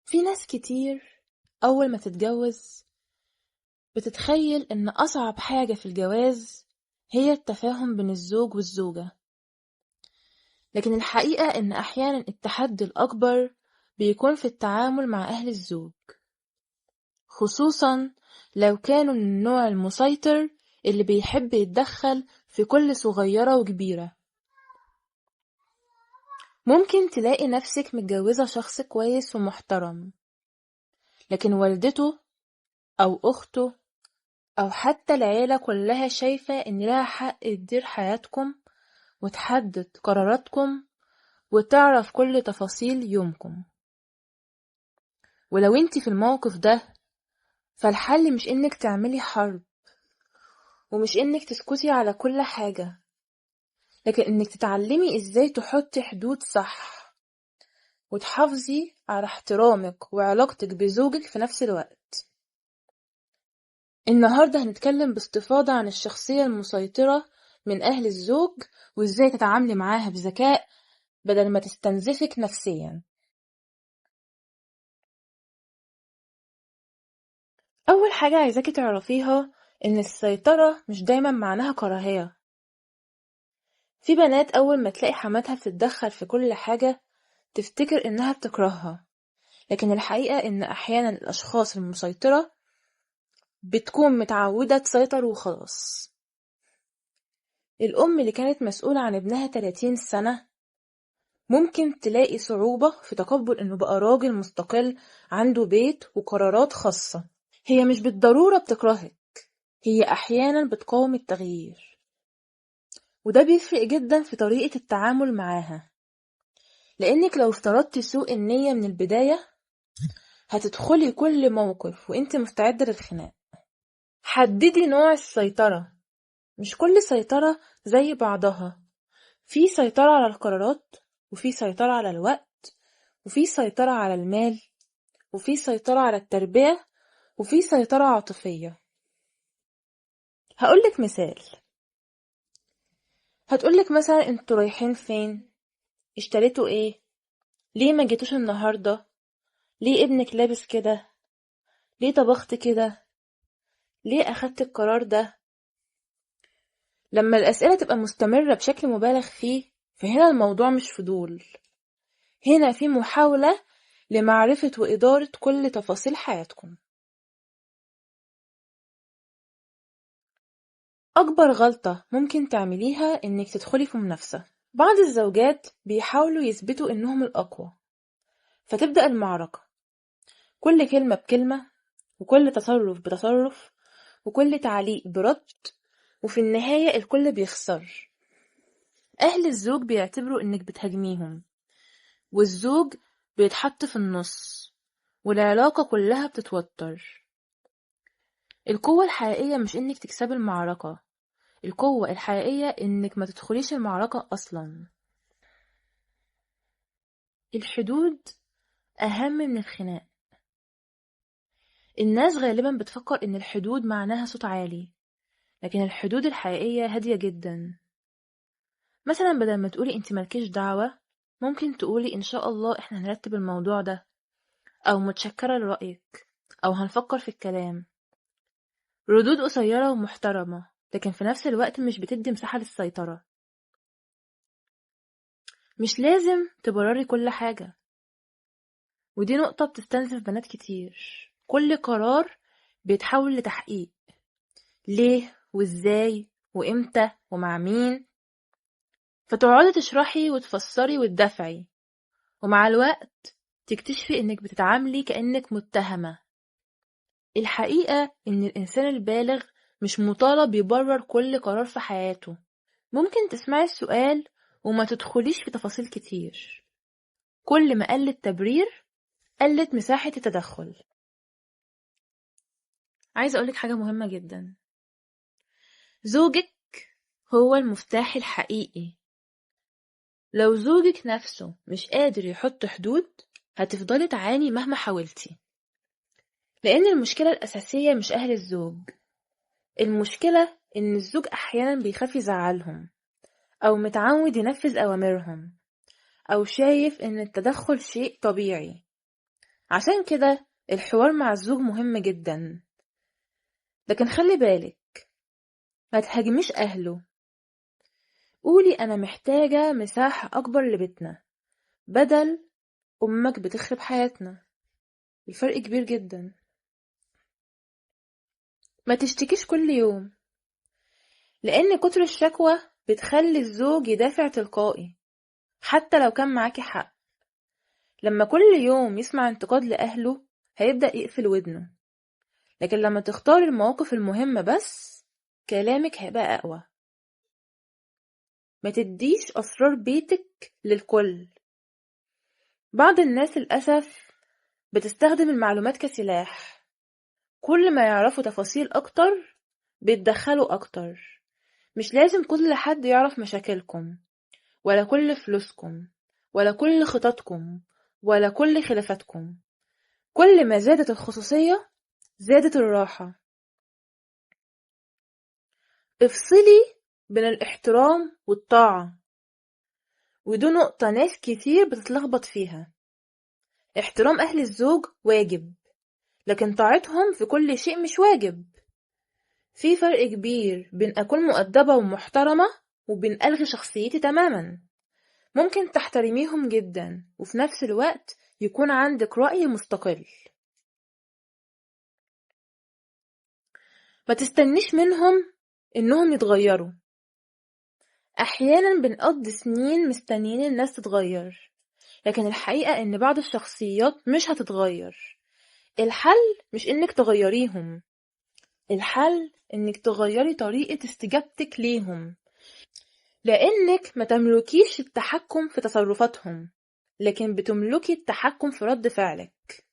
في ناس كتير أول ما تتجوز بتتخيل إن أصعب حاجة في الجواز هي التفاهم بين الزوج والزوجة، لكن الحقيقة إن أحيانا التحدي الأكبر بيكون في التعامل مع أهل الزوج، خصوصا لو كانوا من النوع المسيطر اللي بيحب يتدخل في كل صغيرة وكبيرة. ممكن تلاقي نفسك متجوزة شخص كويس ومحترم، لكن والدته أو أخته أو حتى العيلة كلها شايفة إن لها حق تدير حياتكم وتحدد قراراتكم وتعرف كل تفاصيل يومكم. ولو انتي في الموقف ده فالحل مش إنك تعملي حرب، ومش إنك تسكتي على كل حاجة، لكن إنك تتعلمي إزاي تحطي حدود صح وتحافظي على احترامك وعلاقتك بزوجك في نفس الوقت. النهاردة هنتكلم باستفاضة عن الشخصية المسيطرة من أهل الزوج وإزاي تتعاملي معاها بذكاء بدل ما تستنزفك نفسيا. أول حاجة عايزاكي تعرفيها إن السيطرة مش دايما معناها كراهية. في بنات أول ما تلاقي حماتها بتتدخل في كل حاجة تفتكر إنها بتكرهها، لكن الحقيقة إن أحيانا الأشخاص المسيطرة بتكون متعودة تسيطر وخلاص. الأم اللي كانت مسؤولة عن ابنها 30 سنة ممكن تلاقي صعوبة في تقبل إنه بقى راجل مستقل عنده بيت وقرارات خاصة. هي مش بالضرورة بتكرهك، هي أحيانا بتقاوم التغيير، وده بيفرق جدا في طريقة التعامل معاها، لأنك لو افترضتي سوء النية من البداية هتدخلي كل موقف وانت مستعدة للخناق. حددي نوع السيطرة، مش كل سيطرة زي بعضها. في سيطرة على القرارات، وفي سيطرة على الوقت، وفي سيطرة على المال، وفي سيطرة على التربية، وفي سيطرة عاطفية. هقولك مثال، هتقولك مثلا انتوا رايحين فين، اشتريتوا ايه، ليه ما جيتوش النهاردة، ليه ابنك لابس كده، ليه طبخت كده، ليه اخدت القرار ده. لما الأسئلة تبقى مستمرة بشكل مبالغ فيه فهنا الموضوع مش فضول، هنا في محاولة لمعرفة وإدارة كل تفاصيل حياتكم. أكبر غلطة ممكن تعمليها إنك تدخلي في منافسة. بعض الزوجات بيحاولوا يثبتوا إنهم الأقوى، فتبدأ المعركة، كل كلمة بكلمة، وكل تصرف بتصرف، وكل تعليق برد، وفي النهاية الكل بيخسر. أهل الزوج بيعتبروا إنك بتهاجميهم، والزوج بيتحط في النص، والعلاقة كلها بتتوتر. القوة الحقيقية مش إنك تكسبي المعركة، القوة الحقيقية إنك ما تدخليش المعركة أصلا. الحدود أهم من الخناق. الناس غالبا بتفكر إن الحدود معناها صوت عالي، لكن الحدود الحقيقية هادية جدا. مثلا بدل ما تقولي انت مالكيش دعوة، ممكن تقولي إن شاء الله إحنا هنرتب الموضوع ده، أو متشكرة لرأيك، أو هنفكر في الكلام. ردود قصيرة ومحترمة، لكن في نفس الوقت مش بتدي مساحة للسيطرة. مش لازم تبرري كل حاجة، ودي نقطة بتستنزف بنات كتير. كل قرار بيتحول لتحقيق، ليه وازاي وامتى ومع مين، فتقعدي تشرحي وتفسري وتدافعي، ومع الوقت تكتشفي انك بتتعاملي كأنك متهمة. الحقيقة ان الانسان البالغ مش مطالب يبرر كل قرار في حياته. ممكن تسمعي السؤال وما تدخليش في تفاصيل كتير. كل ما قل التبرير قلت مساحة التدخل. عايزة أقولك حاجة مهمة جدا، زوجك هو المفتاح الحقيقي. لو زوجك نفسه مش قادر يحط حدود هتفضلي تعاني مهما حاولتي، لأن المشكلة الأساسية مش أهل الزوج، المشكلة إن الزوج أحيانا بيخاف يزعلهم، أو متعود ينفذ أوامرهم، أو شايف إن التدخل شيء طبيعي. عشان كده الحوار مع الزوج مهم جدا. لكن خلي بالك، ما تهاجميش أهله. قولي أنا محتاجة مساحة أكبر لبيتنا، بدل أمك بتخرب حياتنا. الفرق كبير جدا. ما تشتكيش كل يوم، لأن كتر الشكوى بتخلي الزوج يدافع تلقائي حتى لو كان معاكي حق. لما كل يوم يسمع انتقاد لأهله هيبدأ يقفل ودنه، لكن لما تختار المواقف المهمة بس كلامك هيبقى أقوى. ما تديش أسرار بيتك للكل. بعض الناس للأسف بتستخدم المعلومات كسلاح، كل ما يعرفوا تفاصيل أكتر بيتدخلوا أكتر. مش لازم كل حد يعرف مشاكلكم، ولا كل فلوسكم، ولا كل خططكم، ولا كل خلافاتكم. كل ما زادت الخصوصية زادت الراحة. افصلي بين الاحترام والطاعة، ودي نقطة ناس كتير بتتلخبط فيها. احترام أهل الزوج واجب، لكن طاعتهم في كل شيء مش واجب. في فرق كبير بين أكون مؤدبة ومحترمة وبين ألغي شخصيتي تماما. ممكن تحترميهم جدا وفي نفس الوقت يكون عندك رأي مستقل. ما تستنيش منهم إنهم يتغيروا. أحيانا بنقضي سنين مستنيين الناس تتغير، لكن الحقيقة إن بعض الشخصيات مش هتتغير. الحل مش إنك تغيريهم، الحل إنك تغيري طريقة استجابتك ليهم، لأنك ما تملكيش التحكم في تصرفاتهم، لكن بتملكي التحكم في رد فعلك.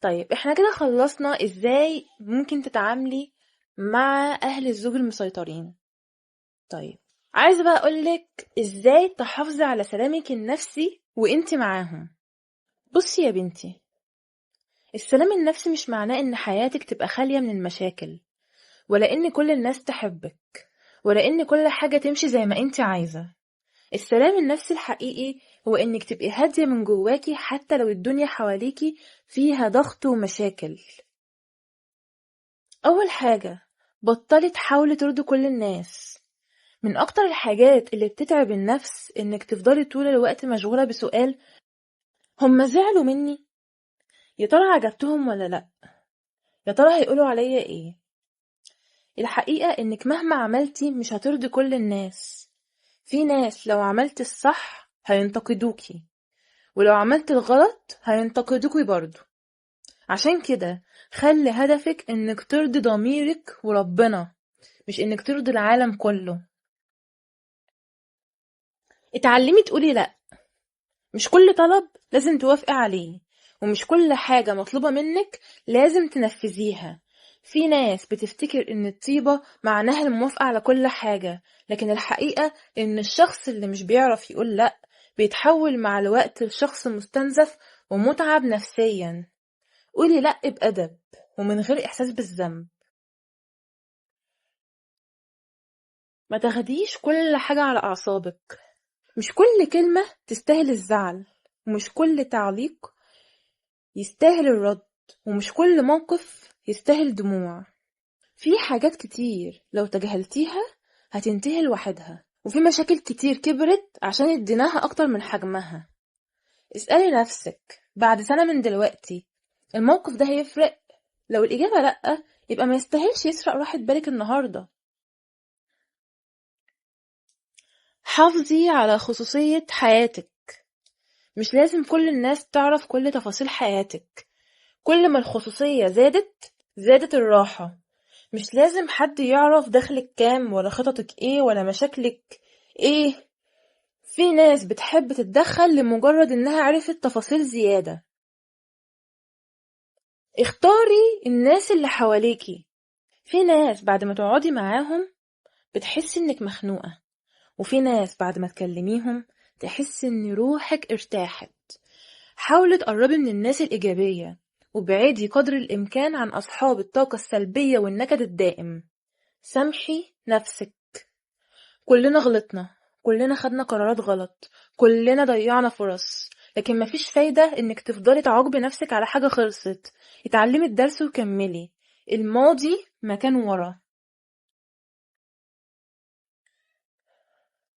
طيب احنا كده خلصنا ازاي ممكن تتعاملي مع أهل الزوج المسيطرين. طيب عايزة بقى أقولك ازاي تحافظي على سلامك النفسي وانت معاهم. بصي يا بنتي، السلام النفسي مش معناه ان حياتك تبقى خالية من المشاكل، ولا ان كل الناس تحبك، ولا ان كل حاجة تمشي زي ما انت عايزة. السلام النفسي الحقيقي هو انك تبقي هادية من جواكي حتى لو الدنيا حواليكي فيها ضغط ومشاكل. اول حاجة، بطلي تحاولي ترضي كل الناس. من اكتر الحاجات اللي بتتعب النفس انك تفضلي طول الوقت مشغولة بسؤال: هم زعلوا مني؟ يا ترى عجبتهم ولا لا؟ يا ترى هيقولوا عليا ايه؟ الحقيقة انك مهما عملتي مش هترضي كل الناس. في ناس لو عملت الصح هينتقدوكي، ولو عملت الغلط هينتقدوكي برضو. عشان كده خلي هدفك انك ترضي ضميرك وربنا، مش انك ترضي العالم كله. اتعلمي تقولي لا. مش كل طلب لازم توافقي عليه، ومش كل حاجة مطلوبة منك لازم تنفذيها. في ناس بتفتكر ان الطيبة معناها الموافقة على كل حاجة، لكن الحقيقة ان الشخص اللي مش بيعرف يقول لا بيتحول مع الوقت لشخص مستنزف ومتعب نفسيا. قولي لا بأدب ومن غير إحساس بالذنب. ما تاخديش كل حاجة على أعصابك. مش كل كلمة تستاهل الزعل، ومش كل تعليق يستاهل الرد، ومش كل موقف يستاهل دموع. في حاجات كتير لو تجاهلتيها هتنتهي لوحدها، وفي مشاكل كتير كبرت عشان اديناها أكتر من حجمها. اسألي نفسك بعد سنة من دلوقتي الموقف ده هيفرق؟ لو الإجابة لأ، يبقى ما يستاهلش يسرق راحة بالك النهاردة. حافظي على خصوصية حياتك. مش لازم كل الناس تعرف كل تفاصيل حياتك. كل ما الخصوصية زادت زادت الراحة. مش لازم حد يعرف دخلك كام، ولا خططك ايه، ولا مشاكلك ايه. في ناس بتحب تتدخل لمجرد انها عرفت تفاصيل زيادة. اختاري الناس اللي حواليكي. في ناس بعد ما تقعدي معاهم بتحسي انك مخنوقة، وفي ناس بعد ما تكلميهم تحس ان روحك ارتاحت. حاولي تقربي من الناس الإيجابية، وابعدي قدر الإمكان عن أصحاب الطاقة السلبية والنكد الدائم. سامحي نفسك. كلنا غلطنا، كلنا خدنا قرارات غلط، كلنا ضيعنا فرص، لكن مفيش فايدة انك تفضلي تعاقبي نفسك على حاجة خلصت. اتعلمي الدرس وكملي، الماضي مكان ورا.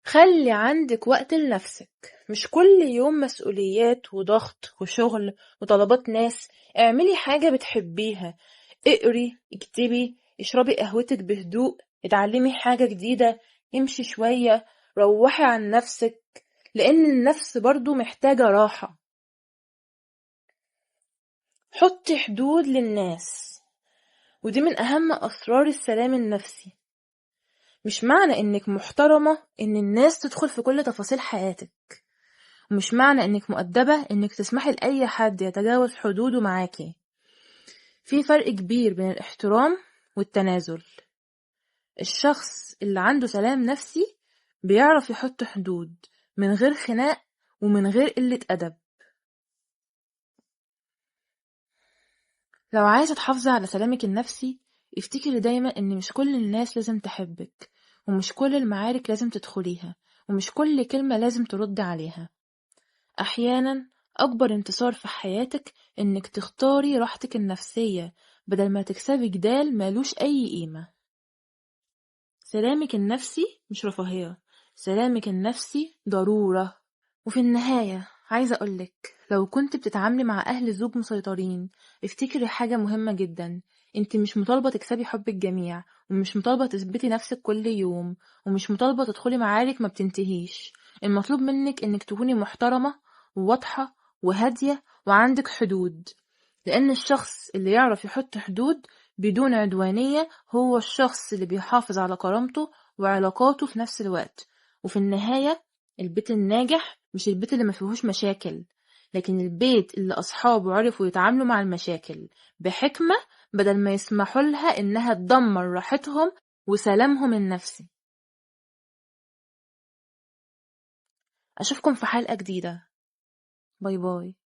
خلي عندك وقت لنفسك، مش كل يوم مسؤوليات وضغط وشغل وطلبات ناس. اعملي حاجة بتحبيها، اقري، اكتبي، اشربي قهوتك بهدوء، اتعلمي حاجة جديدة، امشي شوية، روحي عن نفسك، لأن النفس برضو محتاجة راحة. حطي حدود للناس، ودي من أهم أسرار السلام النفسي. مش معنى إنك محترمة إن الناس تدخل في كل تفاصيل حياتك، ومش معنى إنك مؤدبة إنك تسمحي لأي حد يتجاوز حدوده معاكي. في فرق كبير بين الاحترام والتنازل. الشخص اللي عنده سلام نفسي بيعرف يحط حدود من غير خناق ومن غير قلة أدب. لو عايزة تحافظي على سلامك النفسي، افتكري دايما إن مش كل الناس لازم تحبك، ومش كل المعارك لازم تدخليها، ومش كل كلمة لازم ترد عليها. أحيانا أكبر انتصار في حياتك إنك تختاري راحتك النفسية بدل ما تكسبي جدال مالوش أي قيمة. سلامك النفسي مش رفاهية، سلامك النفسي ضرورة. وفي النهاية عايزة أقولك، لو كنت بتتعاملي مع أهل زوج مسيطرين، افتكري حاجة مهمة جدا: انت مش مطالبة تكسبي حب الجميع، ومش مطالبة تثبتي نفسك كل يوم، ومش مطالبة تدخلي معارك ما بتنتهيش. المطلوب منك انك تكوني محترمة وواضحة وهادية وعندك حدود، لأن الشخص اللي يعرف يحط حدود بدون عدوانية هو الشخص اللي بيحافظ على كرامته وعلاقاته في نفس الوقت. وفي النهاية، البيت الناجح مش البيت اللي ما فيهوش مشاكل، لكن البيت اللي أصحابه عرفوا يتعاملوا مع المشاكل بحكمة بدل ما يسمحوا لها إنها تدمر راحتهم وسلامهم النفسي. أشوفكم في حلقة جديدة. bye bye.